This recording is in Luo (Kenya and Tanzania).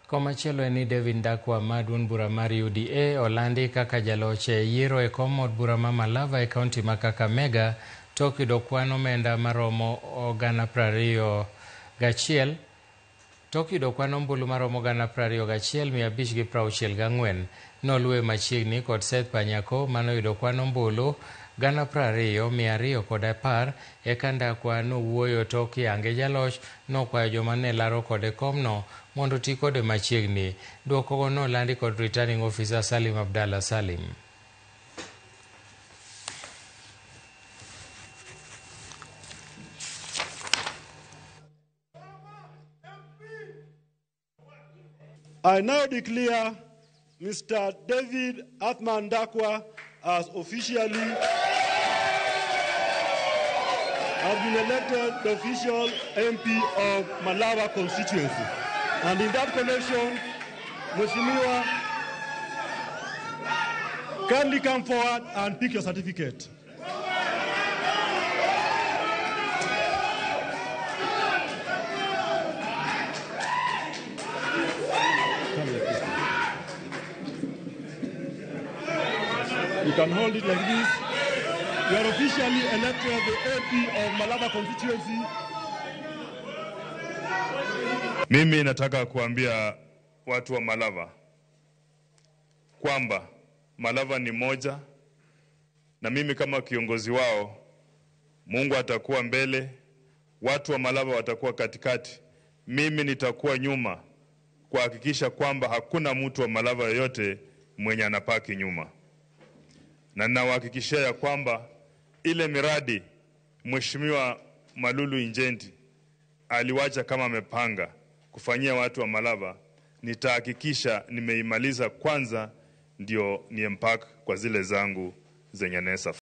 Komachielo en ni David Ndakwa ma duond bura mar UDA olandi kaka jaloch e yiero e kom od bura ma Malava e kaunti ma Kakamega tok yudo kwan omenda maromo 21,000 tok yudo kwan ombulu maromo 21,564. Noluwe machiegni kod Seth Panyako manoyudo kwan ombulu 20,210. Eka Ndakwa nowuoyo tok yange jaloch nokwayo joma ne laro kode komno mondo oti kode machiegni. Duokogo nolandi kod returning officer Salim Abdallah Salim. I now declare Mr. David Athman Ndakwa as officially has been elected the official MP of Malava constituency. And in that connection, Mheshimiwa, kindly come forward and pick your certificate. You can hold it like this. You are officially elected the MP of Malava constituency. Mimi nataka kuambia watu wa Malava kwamba Malava ni moja, na mimi kama kiongozi wao, Mungu atakuwa mbele, watu wa Malava watakuwa katikati, mimi nitakuwa nyuma kuhakikisha kwamba hakuna mtu wa Malava yoyote mwenye anapaki nyuma. Na ninawahakikishia ya kwamba ile miradi Mheshimiwa Malulu Injendi aliwacha kama amepanga kufanyia watu wa Malava, nitahakikisha nimeimaliza kwanza ndio niempak kwa zile zangu zenye nesa.